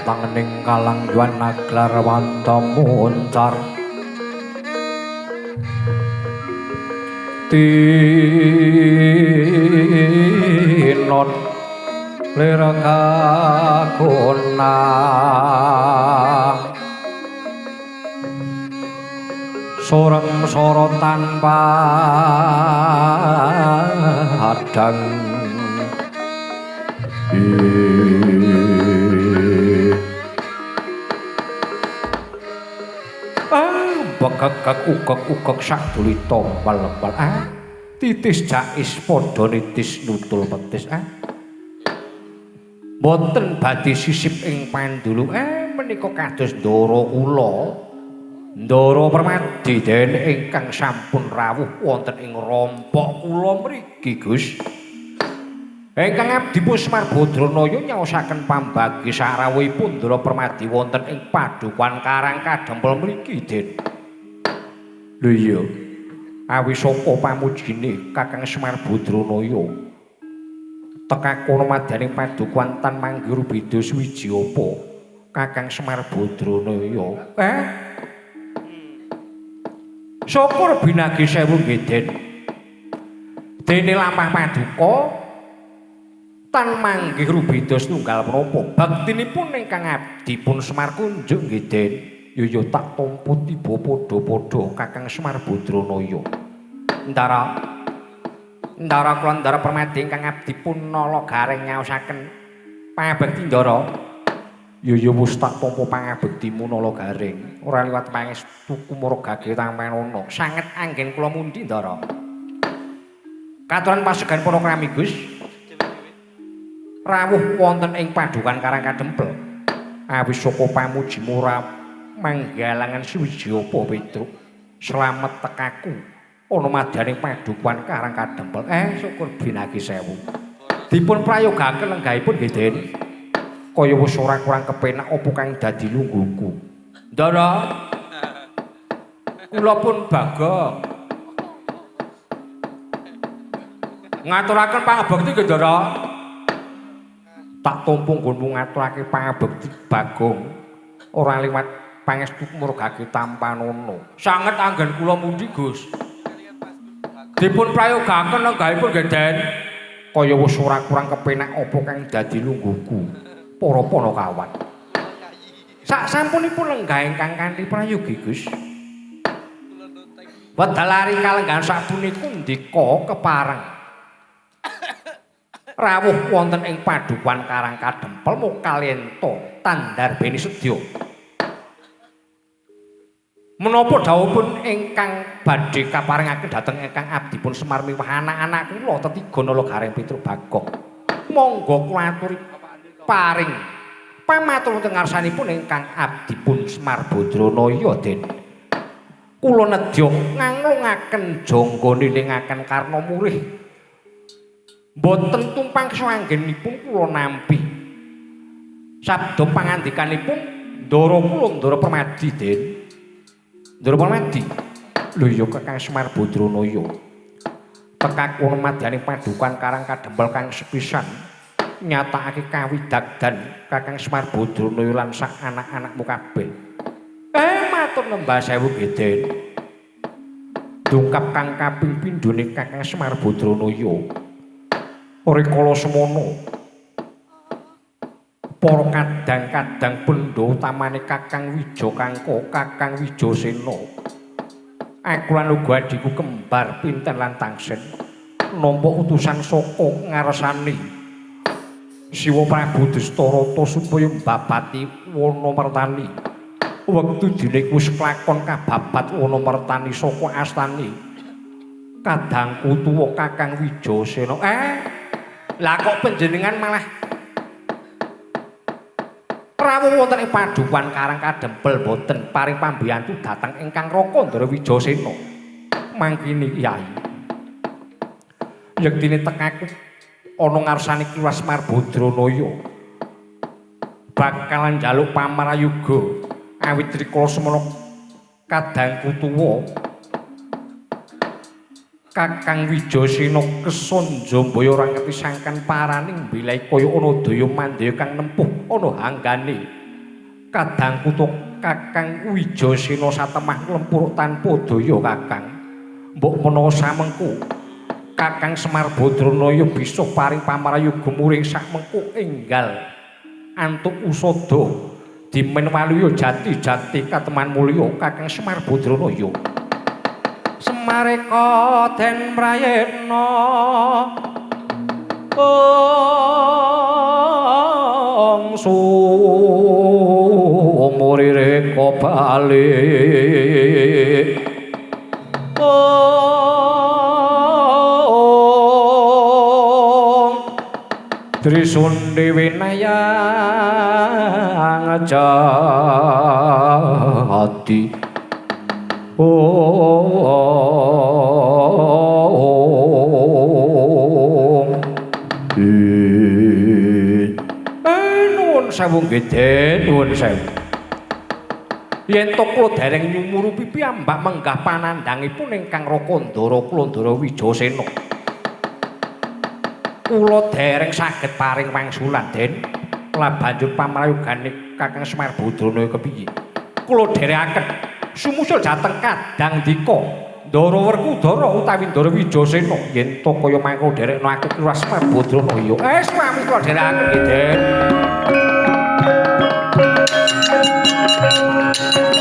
Tangening kalang yuan naglar wanta muncar tinon lir kagunang soreng sorotan padang. Bekekek ukek-ukek sak dulita mpal-empal titis jais padha nitis nutul petis mboten badhe sisip ing pandulu menika kados ndara kula ndara Permadi den ingkang sampun rawuh wonten ing rompok kula mriki Gus. Ingkang abdi pun Semar Badranaya nyaosaken pambagi sarawuhipun Ndara Permadi wonten ing padukuhan Karang Kadempel mriki den. Lho iya, awi saka pamujine Kakang Semar Badranaya teka kono madyaning padukuhan tan manggih rubeda suwiji apa Kakang Semar Badranaya. Syukur binagi sewu nggih Den. Dene lampah paduka tan manggih rubeda setunggal menapa baktinipun ingkang abdi pun Semar kunjuk nggih Den. Yo yo tak tampa tiba padha-padha Kakang Semar Badranaya. Ndara Ndara kula Ndara Permadi ingkang abdi pun nala gareng nyaosaken pangabekti Ndara. Yo yo wis tak tampa pangabektimu nala gareng. Ora liwat pangestuku murgake tamenono. Sanget anggen kula mundi Ndara. Katuran pasegan para krami Gus. Rawuh wonten ing padukan Karang Kadempel. Awis saka pamujimu ora manggalangan suwiji apa Petruk. Slamet tekaku ana madyaning padukuhan Karang Kadempel. Syukur binagi sewu. Dipun prayogaken lenggahipun nggih Den. Kaya wis ora kurang kepenak apa kang dadi lungguhku. Ndara kula pun Bagong. Ngaturaken pangabekti nggih Ndara. Tak tampa nggonmu ngaturake pangabekti Bagong. Ora liwat pangestu murgake tampanana. Sanget anggen kula mundi Gus. Dipun prayogaken lenggahipun nggih Den. Kaya wis ora kurang kepenak apa kang dadi lungguhku. Para panakawan. Sak sampunipun lenggah ingkang kanthi prayogi Gus. Wedal lari kalenggahan sapunika ndika kepareng. Rawuh wonten ing padukuhan Karang Kadempel mokal yenta tandar beni sedya. Menapa dawuhipun ingkang badhe kaparengaken dhateng ingkang abdipun Semar miwah anak-anak kula tetiga Nala Gareng Petruk Bagong. Monggo kula aturi paring pamatur wonten ngarsanipun ingkang abdipun Semar Badranaya Den. Kula nedya nganglungaken jangga nilingaken karna murih. Mboten tumpang sanggenipun kula nampi. Sabda pangandikanipun ndara kula Ndara Permadi Den. Ndara Permadi. Lho ya Kakang Semar Badranaya. Tekakun madyaning padukan Karang Kadempel kang sepisan nyatakake kawidagdan Kakang Semar Badranaya lan sak anak-anakmu kabeh. Matur nembah sewu nggih Den. Dungkap kang kaping pindhone Kakang Semar Badranaya. Rikala semono para kadang-kadang bendha utamane Kakang Wijakangka, Kakang Wijasena. Aku lan uga adhiku kembar Pinten lan Tangsen nampa utusan saka ngarsane Siwa Prabu Dastarata supaya mbabati wana mertani. Wektu dene wis klakon kababat wana mertani saka astane kadangku tuwa Kakang Wijasena. Lah kok panjenengan malah rawuh wonten ing padukuhan Karang Kadempel boten paring pambiyantu dhateng ingkang Raka Ndara Wijasena. Mangkene Kyai. Yektine tekaku ana ngarsane Ki Semar Badranaya. Bakalan njaluk pamrayuga awit rikala semono kadangku tuwa Kakang Wijasena kesonjambaya ora ngerti sangkan paraning mbilai kaya ana daya mandaya kang nempuh ana hanggane. Kadangku tuwa Kakang Wijasena satemah nglempuruk tanpa daya Kakang. Mbok menawa samengku Kakang Semar Badranaya bisa paring pamrayuga muring sakmengku enggal antuk usada dimen waluya jati-jati kateman mulya Kakang Semar Badranaya. Semareka den prayitna ong sumurireka balik ong Trisundhi winayang jati nuwun sewu nggih Den, nuwun sewu. Yen to kula dereng nyumurupi piyambak menggah panandhangipun ingkang Raka Ndara kula Ndara Wijasena. Kula dereng saged paring wangsulan Den. Lah banjur pamrayogane Kakang Semar Badranaya kepiye? Kula dherekaken sumusul dhateng Kadang Dika Ndara Werkudara utawi Ndara Wijasena yen to kaya mangko dherekno aku Ki Semar Badranaya. Swami kula dherekaken nggih Den. Sing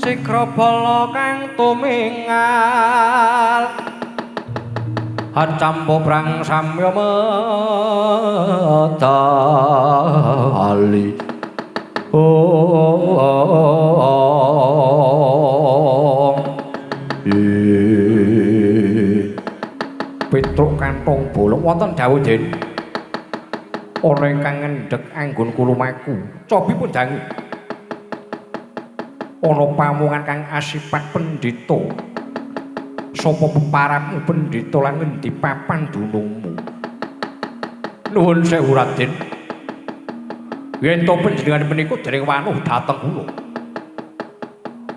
Cikrabala kang tumingal acambo prang samya medali. Oh, Petruk kantong bolong wonten dawuh Den. Ana ingkang ngendhek anggon kula maku. Cobi pun dangu. Ana pamungan kang asipat pendhita. Sapa peparapmu pendhita lan ngendi papan dunungmu? Nuwun sewu Raden. Yen to panjenengan menika dereng wanuh dhateng kula.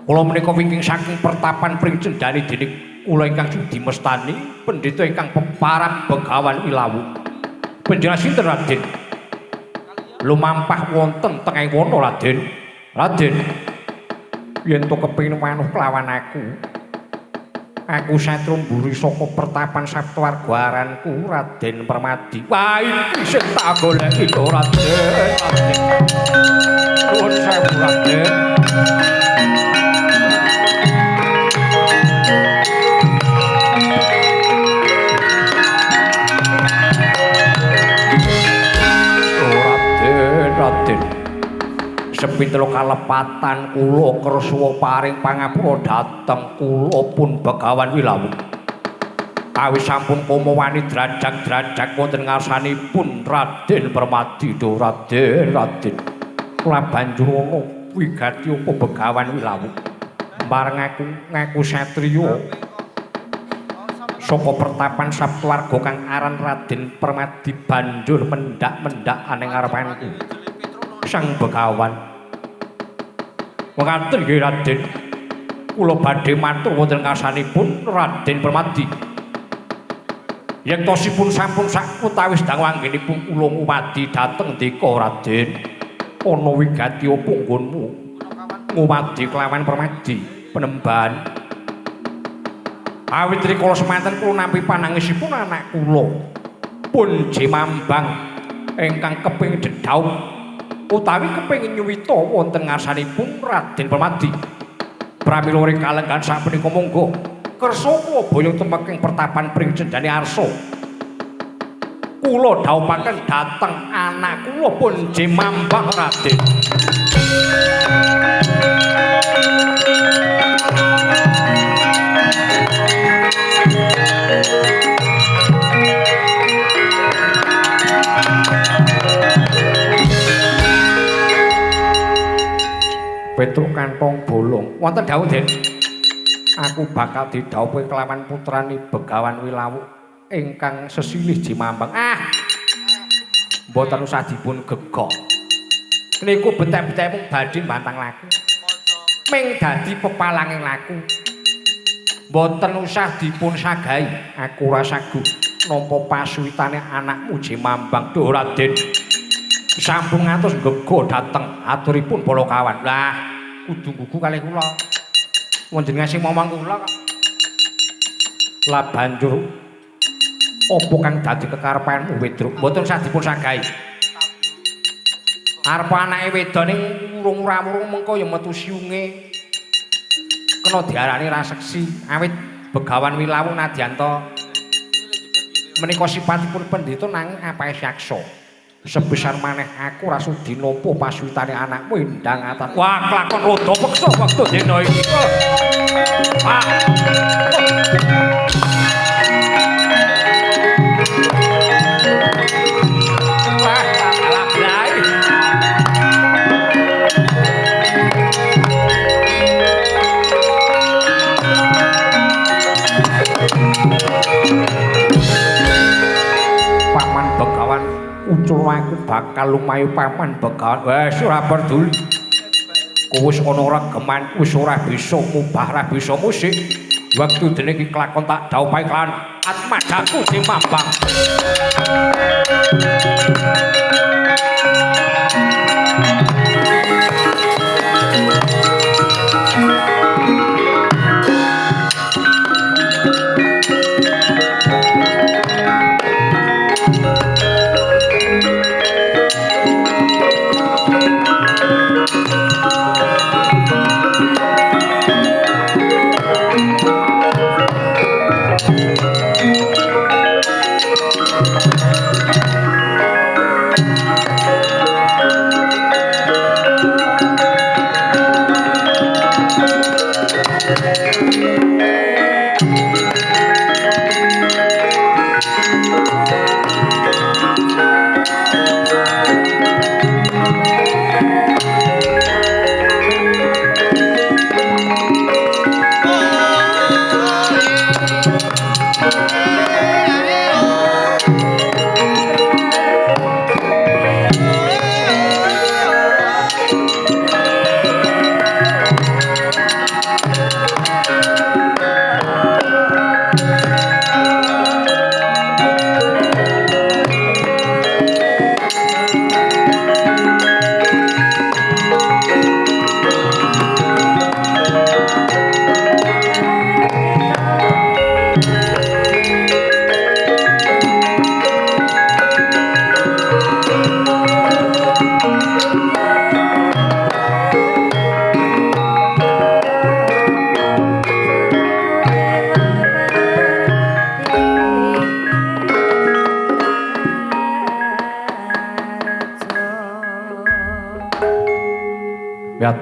Kula menika wingking saking pertapan pring cendhani dening kula ingkang sudi mestani pendhita ingkang peparap Begawan Wilawu. Panjenengan sinten Raden? Lumampah wonten tengahing wana Raden. Raden, yen to kepengin wanuh kelawan aku, aku satru mburi saka pertapan Saptawarga aranku Raden Permadi. Wah, iki sing tak goleki to Raden. Raden. Nuwun sewu Raden. Raden, sepintelo kalepatan kula kersuwa paring pangapura dhateng kula pun Begawan Wilawu. Awit sampun koma wani drajak-drajak wonten ngarsanipun Raden Permadi. Do Raden, Raden. Kula banjur ana wigati apa Begawan Wilawu. Marang aku ngaku satriya saka pertapan Saptawarga kang aran Raden Permadi banjur mendak-mendak aneng ngarepanku. Sang Begawan. Mekaten nggih Raden. Kula badhe matur wonten ngarsanipun Raden Permadi. Yektosipun sampun sakutawis dangu anggenipun kula ngumadi dhateng ndika Raden. Ana wigati apa nggonmu ngumadi kelawan Permadi penemban. Awit rikala semanten kula nampi panangisipun anak kula pun jemambang ingkang kepengin dedhaup utawi kepengin nyuwita wonten ngarsanipun Raden Permadi. Pramila kalenggan sapunika monggo kersa kula boyong tumeking pertapan pring cendhane arsa. Kula dhawuhaken dhateng anak kula pun jemambang Raden. Petruk kantong bolong wonten dawuh Den. Aku bakal didhawuhi kelawan putrane Begawan Wilawu ingkang sesilih jimambang. Ah, mboten usah dipun gegok. Niku betek-betek mung badhe mbantang laku. Ming dadi pepalanging laku. Mboten usah dipun sagahi. Aku ora sagu nampa pasuwitane anakmu jimambang. Duh Raden. Sampun ngantos ngego dhateng aturipun para kawan. Lah, kudu gugu kalih kula. Wong jenengan sing momong kula kok. Lah banjur apa kang dadi kekarepanmu Wedruk? Mboten usah dipun sagahi. Arep anake wedone ning urung ora wurung mengko ya metu siunge. Kena diarani raseksi awit Begawan Wilawu nadyanta menika sipatipun pendhita nanging apae yaksa. Sebesar maneh aku ora sudi nampa pasuwitane anakmu endang atas. Wah, kelakon rada peksa wektu dina iki. Ah. Wah, alah blai. Paman Begawan ucul aku bakal lumayu paman Begawan. Wes ora peduli. Kowe wis ana regeman, wis ora bisa mubah, ora bisa musik. Wektu dene iki kelakon tak dhawuhi kelawan atmajaku jimambang.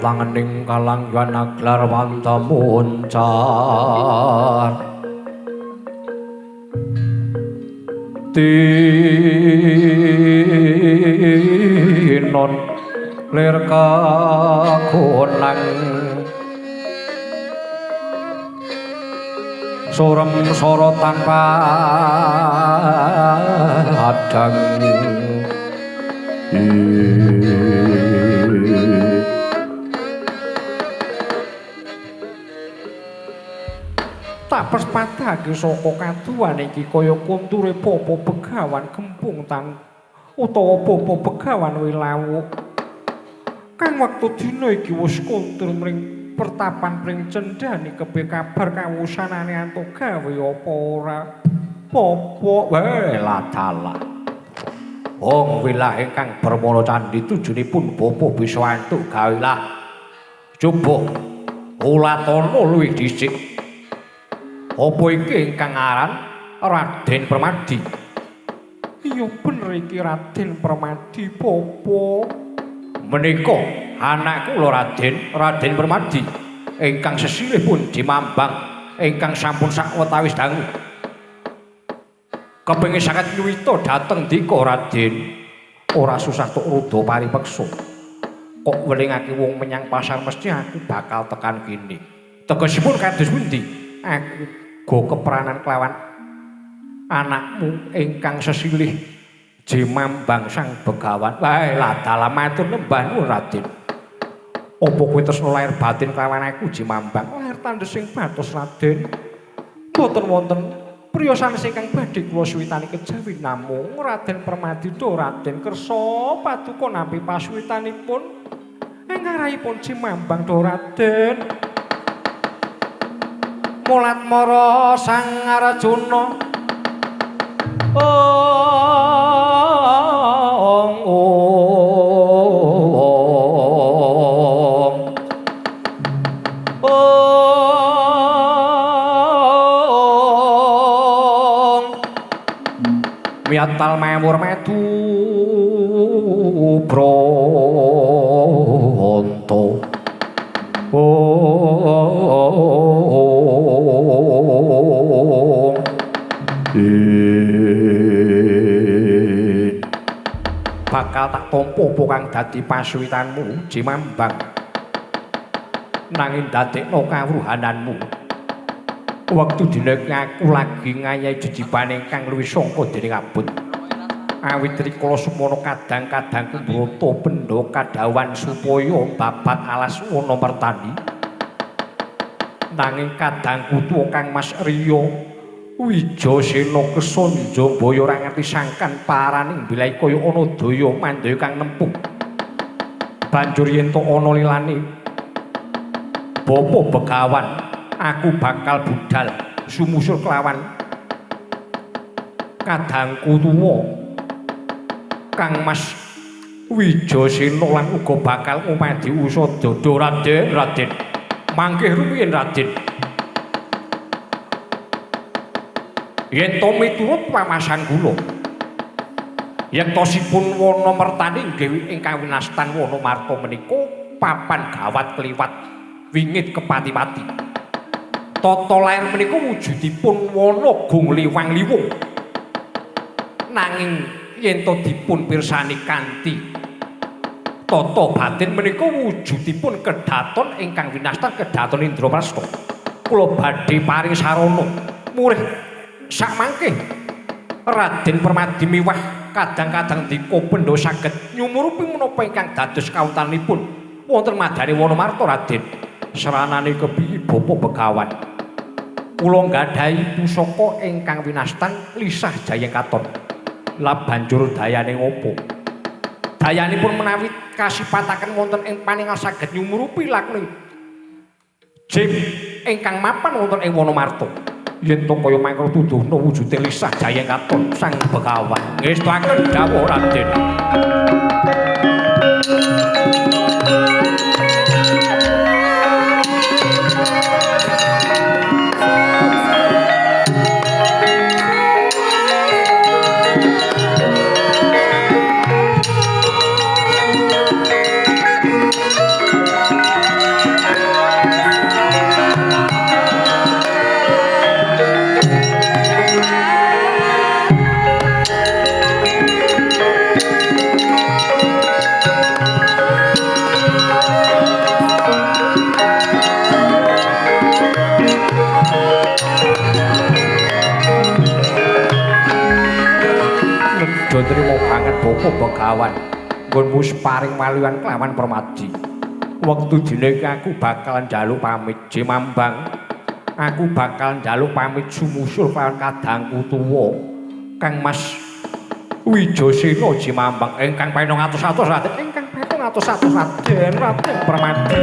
Langening kalanggan aglar wanta muncar tinon lir kagonang surem sorotan padang. Tak pespadake saka kaduwan iki kaya konture Bapa Begawan Gempung tan utawa Bapa Begawan Wilawuk. Kang wektu dina iki wis kontur mring pertapan pring cendhani kepe kabar kawusanane antuk gawe apa ora. Bapa wae ladalah. Wong wilah ingkang bermana candhi tujunipun bapa bisa antuk gawe lah. Coba ulatana luwih dhisik. Apa iki ingkang aran Raden Permadi? Iya bener iki Raden Permadi, Bapa. Menika anak kula Raden, Raden Permadi ingkang sesilih pun Jimambang ingkang sampun sawetawis dangu. Kepengin saged nyuwita dhateng dika Raden, ora susah tuk rudha paripeksa. Kok welingake wong menyang pasar mesti aku bakal tekan kene. Tegesipun kados pundi? Aku go kepranan kelawan anakmu ingkang sesilih Jimambang Sang Begawan. Wae lah dalam matur nembah nuwun Raden. Apa kowe tresna lahir batin kelawan aku Jimambang? Lahir tandhesing batos Raden. Mboten wonten priya sanes ingkang badhe kula suwitani kejawi namung Raden Permadi do Raden kersa paduka nampi pasuwitanipun ingkang rahipun Jimambang do Raden. Mulat mara Sang Arjuna ong ong ong miyatal mawur medu bronto bakal tak tampa apa kang dadi pasuwitanmu Jimambang, nanging ndadekno kawruhananmu wektu dina iki aku lagi ngayahi jejibane kang luwih sangka dening abot. Awit rikala semono kadang-kadangku mbrata benda kadhawan supaya babat alas wana mertani, nanging kadangku tuwa Kang Mas Riya Wijasena Kesanjambaya ora ngerti sangkan paraning bilai kaya ana daya mandaya kang nempuh. Banjur yen to ana lilane Bapa Begawan, aku bakal budal sumusul kelawan kadangku tuwa Kang Mas Wijasena lan uga bakal ngumadi usada. Raden, Raden, mangkih rumiyin Raden. Yen to miturut pamasan kula, yektosipun wana mertani inggih ingkang winastan wana marta menika papan gawat kliwat wingit kepati-pati. Tata lair menika wujudipun wana gung liwang liwung. Nanging yen to dipun pirsani kanthi tata batin menika wujudipun kedaton ingkang winastan kedaton Indraprasta. Kula badhe paring sarana murih sakmangke Raden Permadi miwah kadang-kadang dika pendha saged nyumurupi menapa ingkang dados kawontenanipun wonten madane Wanamarta Raden. Seranane kepiye Bapak Begawan? Kula nggadahi pusaka ingkang winastan Lisah Jayengkaton. Lah banjur dayane ngopo? Dayanipun menawi kasipataken wonten ing paningal saged nyumurupi lakune jim ingkang mapan wonten ing Wanamarta. Yen to kaya mangkono tuduhna wujude Lisah Jayengkaton Sang Begawan. Ngestuaken dawuh Raden. Trimo banget Bapak Begawan nggonmu paring waluyan kelawan Permadi. Wektu dina iki aku bakal njaluk pamit Jemambang. Aku bakal njaluk pamit sumusul kelawan kadangku tuwa Kang Mas Wijasena Jemambang ingkang paenom atus-atus Raden, ingkang paenom atus-atus Raden, Raden Permadi.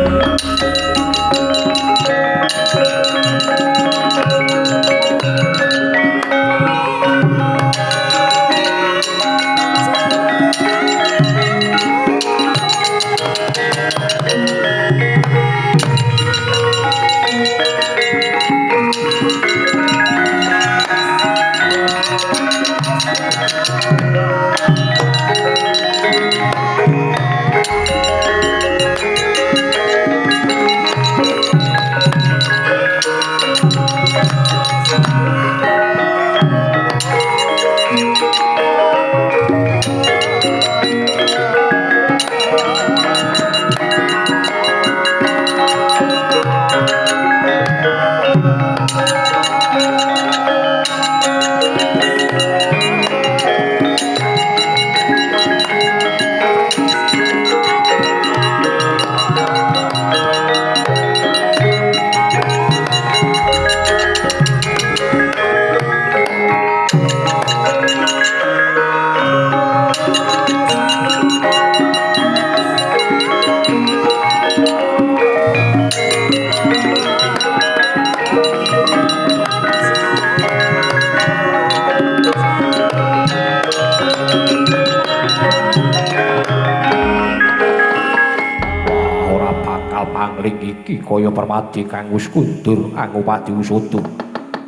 Iki kaya Permadi kang wis kundur angupadi usada.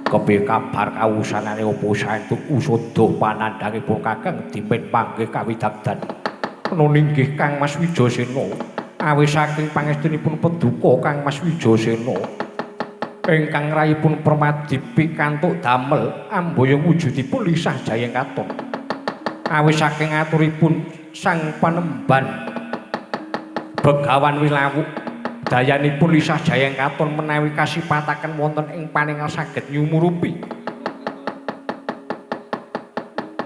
Kepiye kabar kawusanane opo saentuk usada panandhangipun Kakang Dimen panggih kawidagdan. Nun inggih Kang Mas Wijasena. Awis saking pangestunipun peduka Kang Mas Wijasena ingkang rayipun Permadi pikantuk damel amboyong wujudipun Lisah Jayengkaton. Awis saking aturipun Sang Panemban Begawan Wilawuk dayanipun Lisah Jayengkaton menawi kasipataken wonten ing paningal saged nyumurupi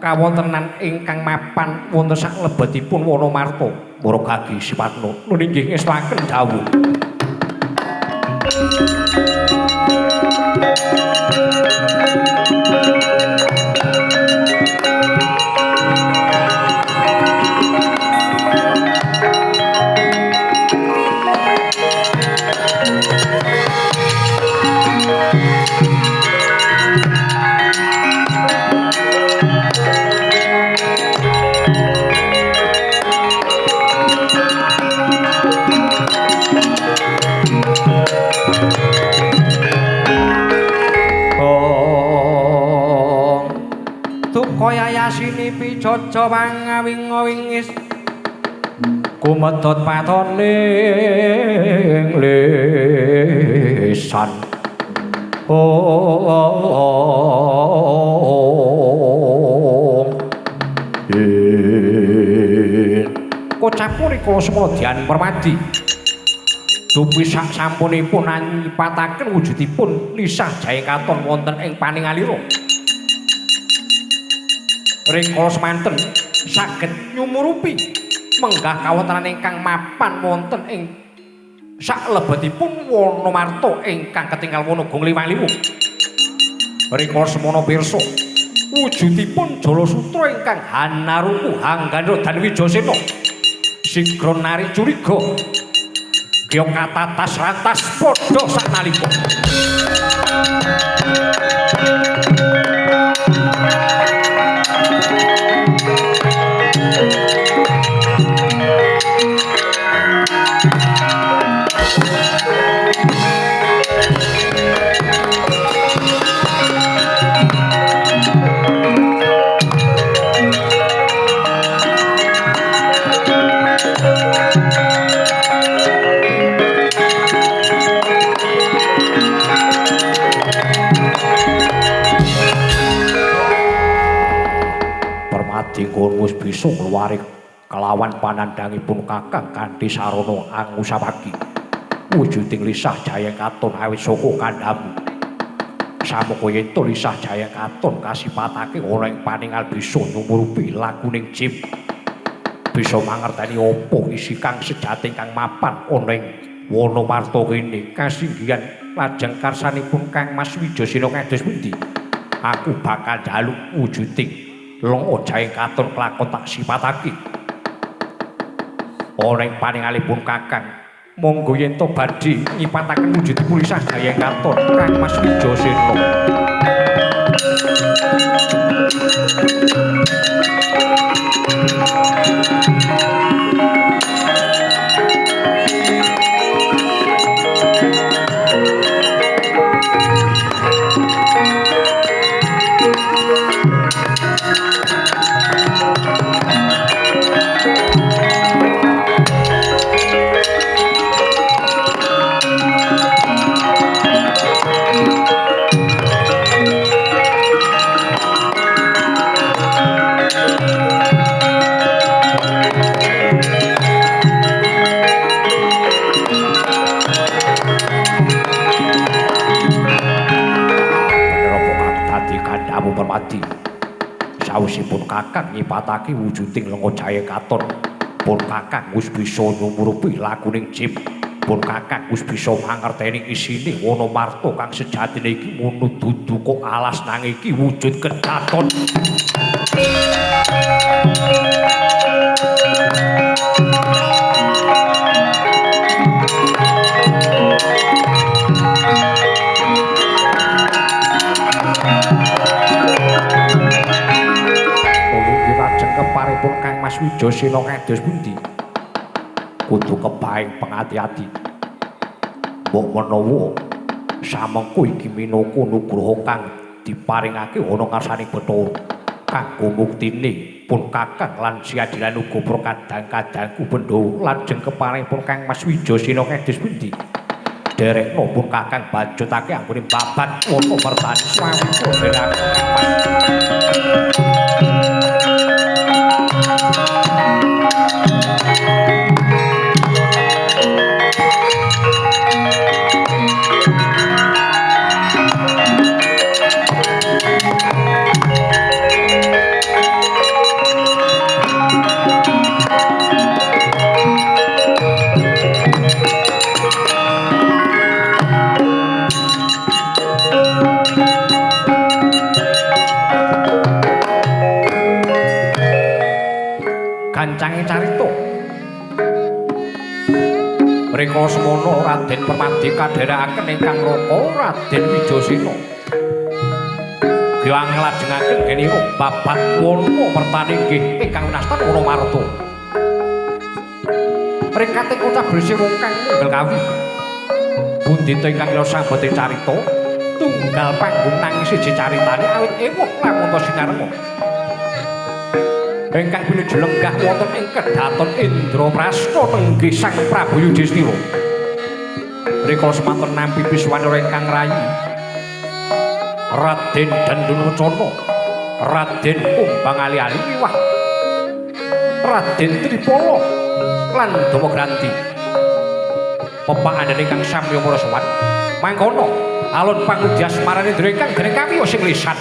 kawontenan ingkang mapan wonten saklebetipun Wanamarta. Muragagi sipatna. Nun inggih ngestuaken dawuh. Yasini picaca pangawinga-wingis kumedhot patoning lisan Kocapun rikala semana Dian Permadi dupi sak sampunipun nyipataken wujudipun lisah Jaya Katon wonten ing paningalira. Rikala semanten saged nyumurupi menggah kawontenan ingkang mapan wonten ing saklebetipun wana marta ingkang ketinggal wana gong liwang-liwung. Rikala semana pirsa wujudipun Jalasutra ingkang hanaruku Hangganira dan Wijasena sigra narik curiga kaya katatas rantas padha saknalika. Dinggon wis bisa ngluwari kelawan panandhangipun Kakang kanthi sarana angusapagi. Wujuding lisah Jaya Katon awit saka kandhamu. Samangka yen to lisah Jaya Katon kasipatake ana ing paningal bisa nyumurupi lakuning jim. Bisa mangerteni apa isi kang sejati kang mapan ana ing wana marta kene. Kasinggihan lajeng karsanipun Kang Mas Wijasena kados pundi? Aku bakal njaluk wujuding lenga Jaya Katon kelakon tak sipatake. Ana ing paningalipun Kakang, monggo yen to badhe nyipataken wujudipun lisah Jaya Katon Kang Mas Wijasena. Permadi sawisipun Kakang nyipatake wujuding lenga Jaya Katon, pun Kakang wis bisa nyumurupi lakuning jim, pun Kakang wis bisa mangerteni isine wana marta kang sejatine iki ngono dudu kok alas nang iki wujud kedaton. Keparipun Kang Mas Wijasena kados pundi? Kudu kepaing pengati-ati. Mbok menawa samengko iki minangka nugraha kang diparingake ana ngarsane Bathara kanggo muktine pun Kakang lan siadilan uga para kadang-kadangku Pandhawa. Lajeng keparipun Kang Mas Wijasena kados pundi? Derekno pun Kakang bacutake anggone babat wana mertani swawita dherekaken Kang Mas. Gancange carita rikala semana Raden Permadi kadherekaken ingkang raka Raden Wijasena. Hyang nglajengaken genira babat wana mertani inggih ingkang winastan wana marta. Rikate kocap bresih wong kang nunggal kawi. Pundhita ingkang kira sambete carita tunggal panggung nanging siji caritane awit ewuh lamun sinarenga. Ingkang pinuju lenggah wonten ing kedhaton Indraprasta nenggih Sang Prabu Yudhistira. Rikala semanten nampi piswanira ingkang rayi Raden Dandunwacana, Raden Kumbang Ali-ali miwah Raden Tripala lan Damagranti. Pepakan ingkang samya para sowan mangkono alun pangudi asmaranendra ingkang gering kawiyos sing lisan.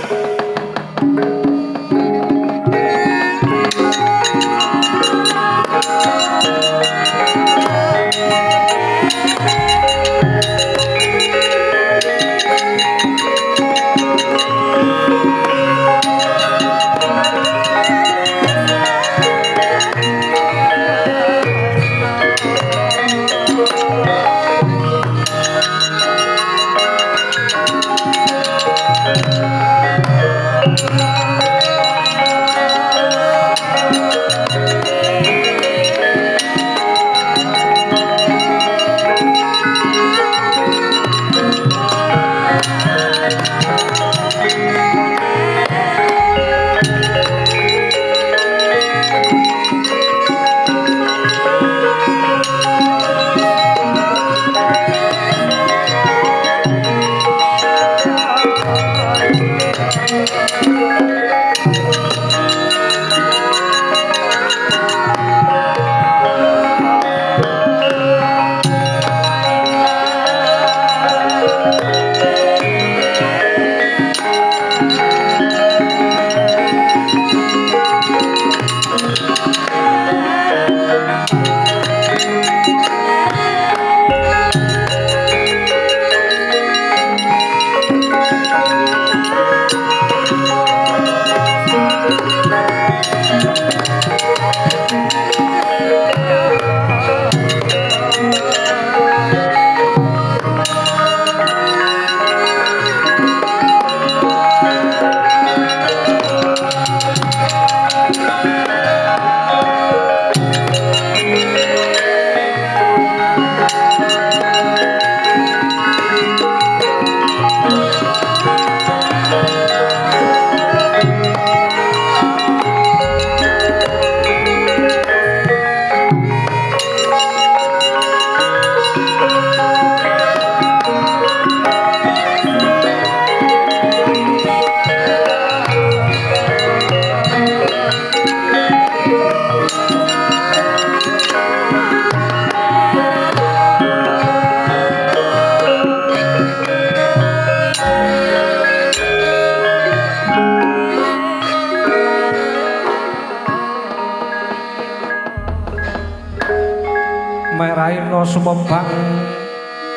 Meraina sumebang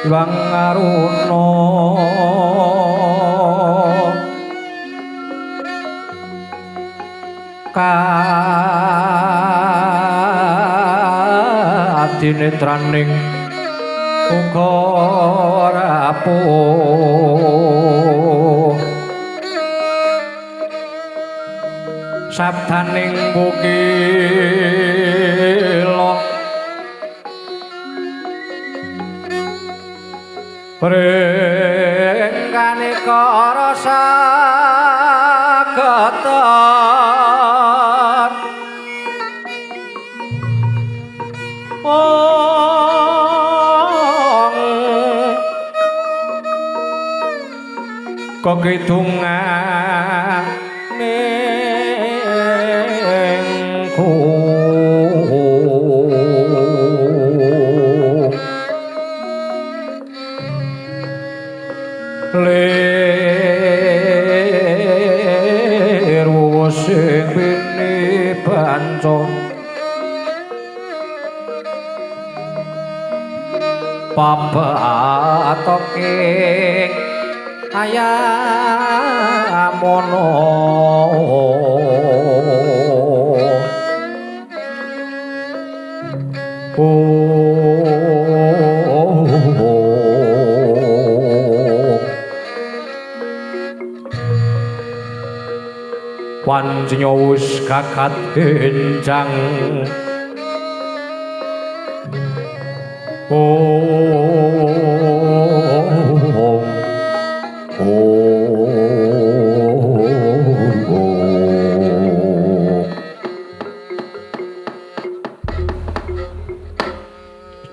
Hyang Aruna kadinetraning uga rapuh sabdaning bukila pringkaneka rasa getar ong kekidungane ku lir sing bini banco pabatoking ayamono Wancinya wis gagat enjang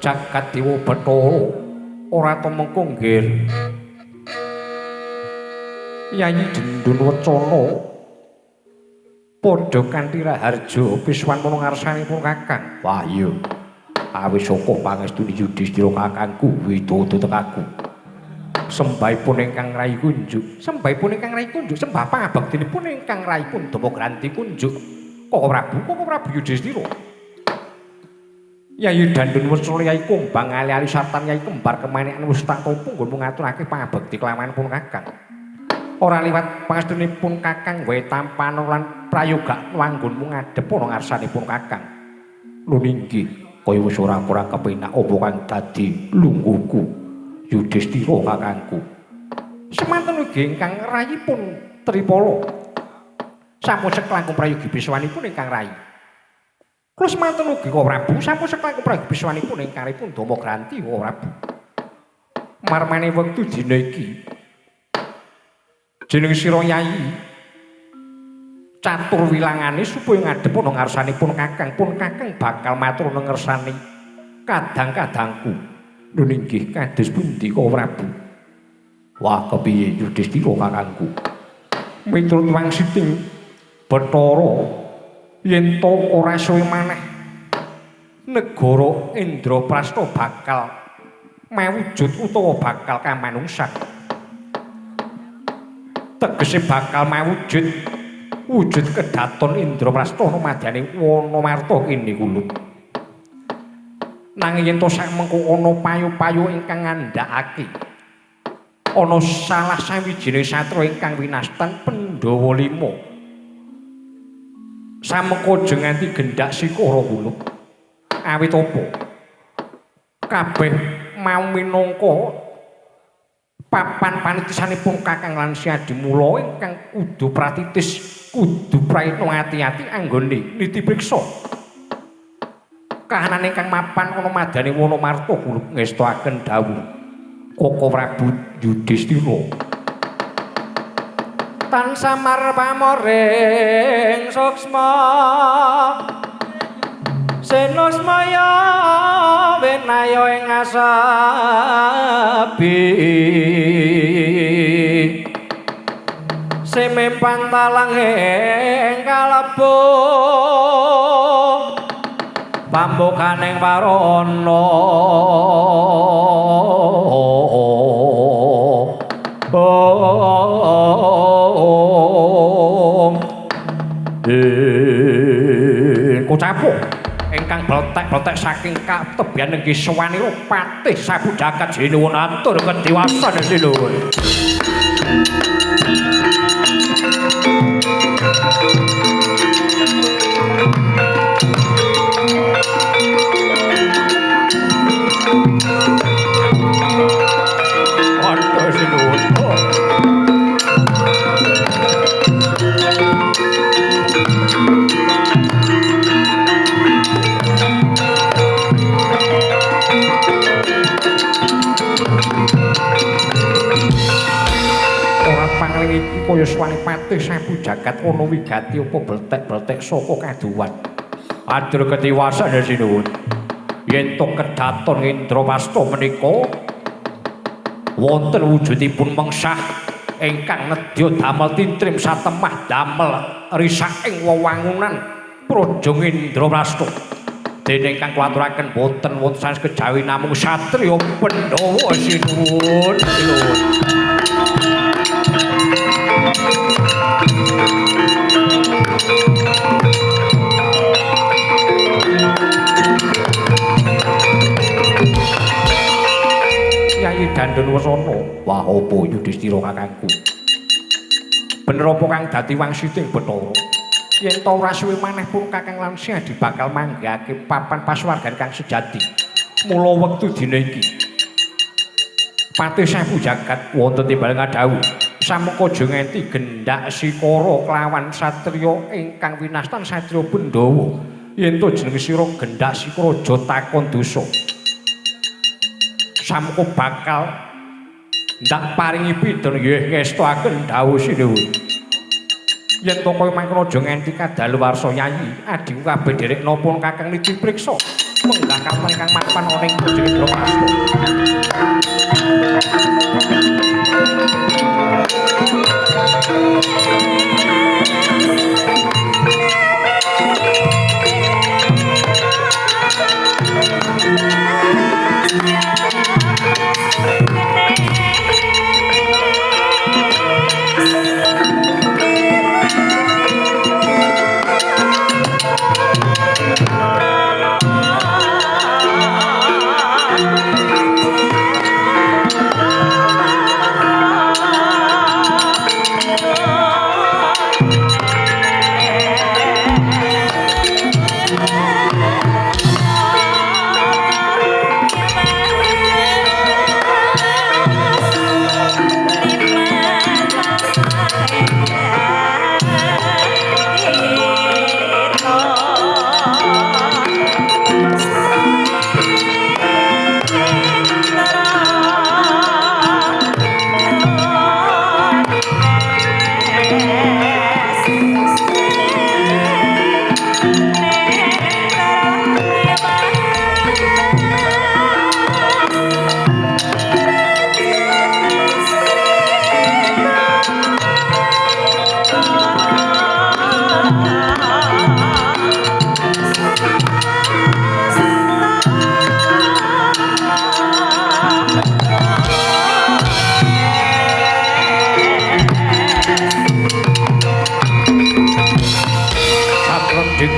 Jagat Dewa Bathara ora tumengkung nggir. Yayi Dendun Wecana padha kanthi raharja piswan ana ngarsanipun Kakang. Wah iya. Awis saka pangestune Yudhistira kakangku widodo tekaku. Sembahipun ingkang rai kunjuk, sembahipun ingkang rai kunjuk, sembah pangabektinipun ingkang rai pun Dama Granti kunjuk. Koko Prabu, Koko Prabu Yudhistira. Yayi Dandun Wecana Yai Kumbang ali-ali sartan Yai Kembar kemanikan wis tak tampa nggonmu ngaturake pangabekti kelawan pun Kakang. Ora liwat pangestunipun Kakang wae tampana lan prayoga anggonmu ngadhep ana ngarsanipun Kakang. Lho inggih, kaya wis ora kurang kepenak apa kang dadi lungguhku Yudhistira kakangku. Semanten ugi ingkang rayipun Tripala. Sampun seklangkung prayogi biswanipun ingkang rayi. Kula semanten ugi Koko Prabu, sampun seklangkung prayogi biswanipun ingkang rayipun Dama Granti Koko Prabu. Marmane wektu dina iki jeneng sira Yayi catur wilangane supaya ngadhep ana ngarsanipun Kakang, pun Kakang bakal matur ana ngersani kadang-kadangku. Lho inggih kados pundi Koko Prabu? Wah kepiye Yudhistira kakangku? Miturut wangsiting Bathara yen to ora suwe maneh negara Indraprasta bakal mawujud utawa bakal kamanungsan. Tegese bakal mawujud wujud kedaton Indraprasta numadane Wanamarta kene kulut. Nanging yen to samengko ana payu-payu ingkang ngandhakake ana salah sawijining satra ingkang winastan Pandhawa 5. Samengko aja nganti gendak sikara kulup. Awit apa? Kabeh mau minangka papan panitisanipun Kakang lan Siadimula ingkang kudu pratitis, kudu prayitna ati-ati anggone niti priksa. Kahanan ingkang mapan ana madane Wanamarta kulup ngestoaken dawuh Koko Prabu Yudhistira. Tan samar pamoring suksma senusmaya winaya ing asabi semempang talang ing kalebu pambukaning warana. Kocapu ingkang bletek-bletek saking katebian nggih sawanira patih sapu jagat sinuwun atur kediwasan sinuwun. Atur sinuwun. Ora iki kaya suwane patih sapu jagat ana wigati apa bletek-bletek saka kaduwan. Atur ketiwasan sinuwun. Yen to kedaton Indraprasta menika wonten wujudipun mengsah ingkang nedya damel tintrim satemah damel risaking wewangunan Praja Indraprasta. Dene ingkang kula aturaken boten wonten sanes kejawi namung satriya Pandhawa sinuwun. Sinuwun. Yayi Dandun Wesana, wah apa Yudhistira kakangku? Bener apa kang dadi wangsiting Bathara? Yen ta ora suwe maneh pun Kakang lan Siadi bakal manggihake papan pasuwargan kang sejati. Mula wektu dina iki patih sapu jagat wonten timbal ngadhawuh samengko aja nganti gendak sikara kelawan satriya ingkang winastan satriya Pandhawa. Yen to jeneng sira gendak sikara aja takon dosa. Samengko bakal ndak paringi pidana nggih ngestoaken dawuh sinuwun. Yen to kaya mangkono aja nganti kadaluwarsa Yayi, adhiku kabeh dherek napa Kakang niti priksa menggah katon ingkang mapan ana ing Praja Indraprasta.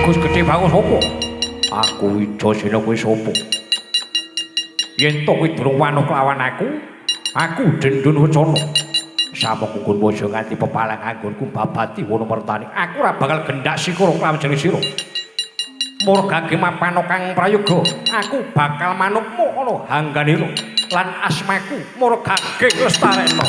Gus gedhe bangun sapa? Aku Wijasena kuwi sapa? Yen to kuwi durung wanuh kelawan aku, aku dendun wecana. Samangka nggonmu aja nganti pepalang anggonku babati wono mertani. Aku ora bakal gendak sikura kelawan jeneng sira. Murgage mapano kang prayoga, aku bakal manukmu ana hangganira lan asmaku Murgage Lestarena.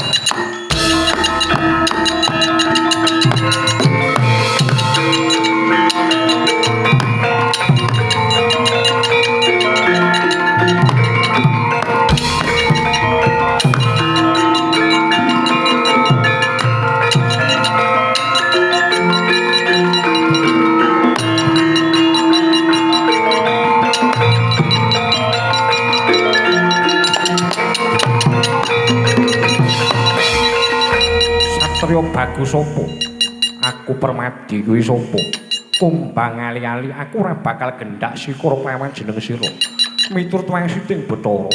Satria bagus sapa? Aku Permadi kuwi sapa? Kumbang ali-ali aku ora bakal gendak sikura kelawan jeneng sira. Miturut wangsiting Bathara,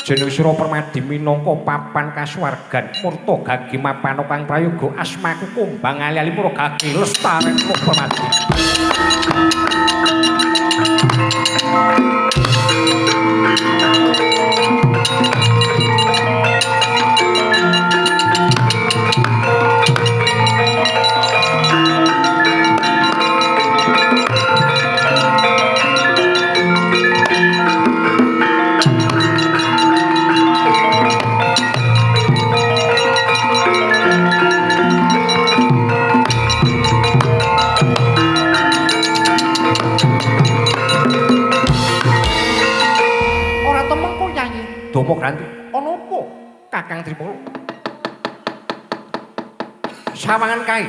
jeneng sira Permadi minangka papan kasuwargan murta gagi mapano kang prayoga asmaku Kumbang ali-ali mura gagi Lestarena Permadi. Domo Granti, ana apa Kakang Tripolo? Sawangan kae,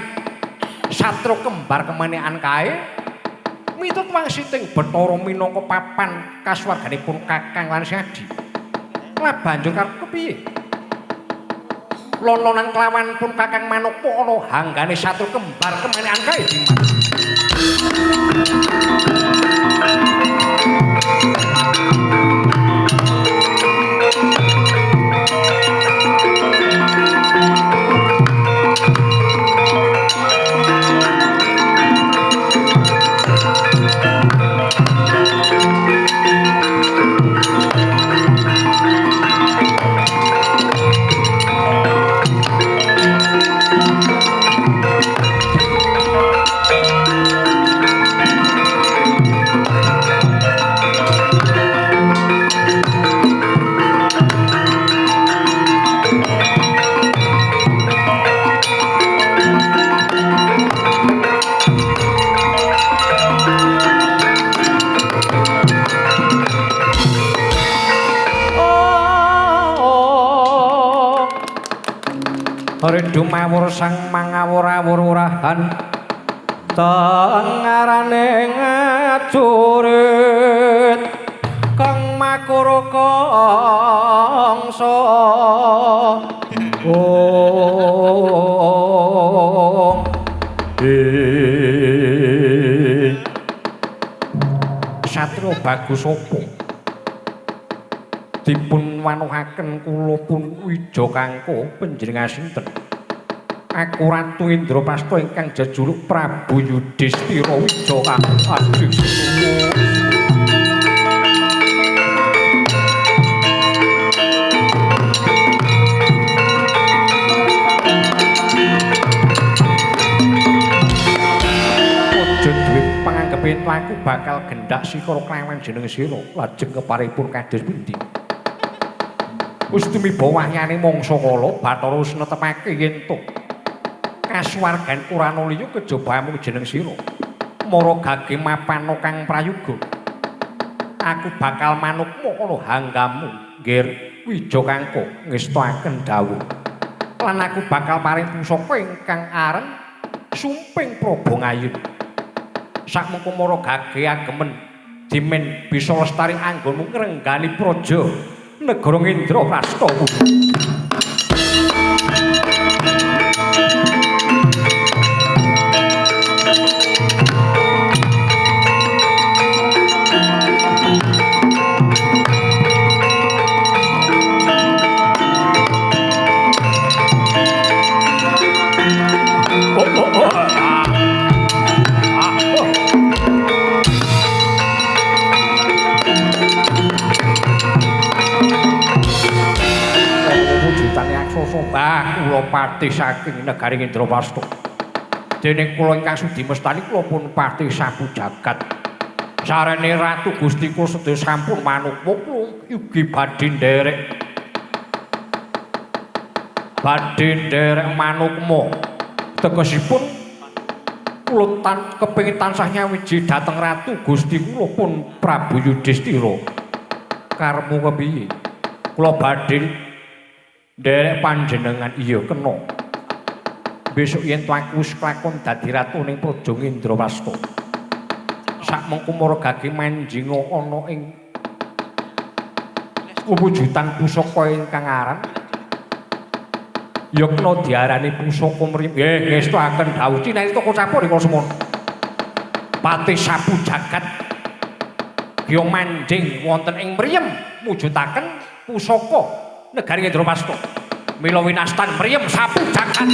satro kembar kemenekan kae, miturut wangsiting Bathara minangka papan kasuwarganipun Kakang lan Sadi. Lah banjur karep kepiye? Lon-lonan kelawan pun Kakang Manukma ana hanggane satro kembar kemenekan kae Dimas. Dumawur sang mangawur-awur urahan tengarane ngajurit kang makura kangsa. Oh. bagus apa? Dipun wanuhaken kula pun Wija Kangka panjenengan sinten? Aku Ratu Indraprasta ingkang jejuluk Prabu Yudhistira Wija Kangka. Aduh. Panganggepe aku bakal gendak sikara klawan jeneng sira lajeng keparipun kados pundi? Wis tumiba wahyane mangsa kala Bathara wis netepake yen to kasuwargan ora ana liya kejaba amung jeneng sira. Mara gage mapana kang prayoga. Aku bakal manukmu ana hanggamu, Nggir Wija Kangka ngestakaken dawuh. Lan aku bakal paring pusaka ingkang aran Sumping Praba Ngayun. Sakmengko mara gage agemen dimen bisa lestari anggonmu ngrenggani praja negara Indraprasta. Bah, kula patih saking negari Indraprasta. Dene kula ingkang sudi mestani kula pun patih sapu jagat. Sarene Ratu Gusti kula sedaya sampun manukma kula ugi badhe nderek. Badhe nderek manukma. Tegesipun kula tan kepengin tansah nyawiji dhateng Ratu Gusti kula pun Prabu Yudhistira. Karepmu kepiye? Kula badhe nderek panjenengan. Iya kena. Besok yen aku wis klakon dadi ratu ning Praja Indraprasta. Sakmengko mara gage manjinga ana ing wujudan pusaka ingkang aran ya kena diarani pusaka mriyem. Nggih, ngestuaken dawuh cinarita kocapur ing semono. Patih sapu jagat ya manjing wonten ing mriyem mujudaken pusaka negari Indraprasta. Mila winastan mriyem sapu jagat.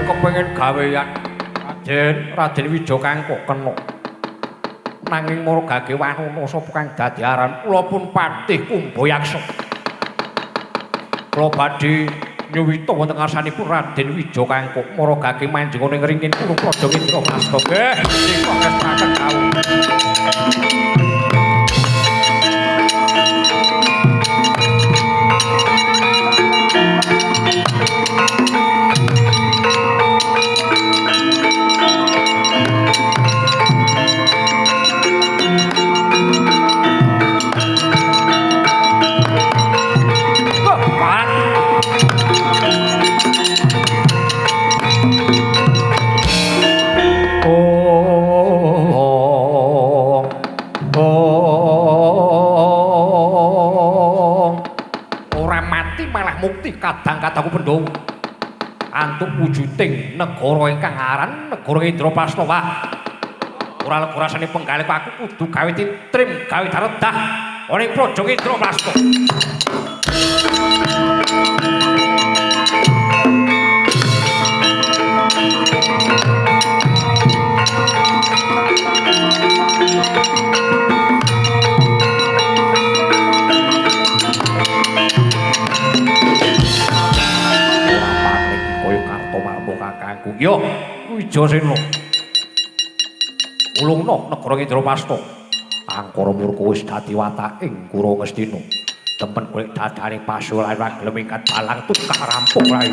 Kepengin gaweyan Raden Wija Kangka kena. Nanging mara gage wanana sapa kang dadi aran kula pun patih Kumbayaksa. Kula badhe nyuwita wonten ngarsanipun Raden Wija Kangka mara gage manjing ing ringin kula Praja Indraprasta. Nggih, dikok ngestaken dawuh. Mukti kadang-kadangku Pandhawa antuk wujuding negara ingkang aran negara Indraprasta. Wah, ora lega rasane penggalih aku kudu gawe titrim gawe daredah ana ing Praja Indraprasta. Yo, Wijasena. Ulungna negara Indraprasta. Angkara murka wis dadi wataking Kura Ngastina. Demen golek dadane pasulan ora gelem ingkat balang tukah rampung rai.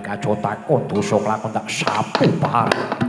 Kaca takon dosa lakon tak sapu pareng.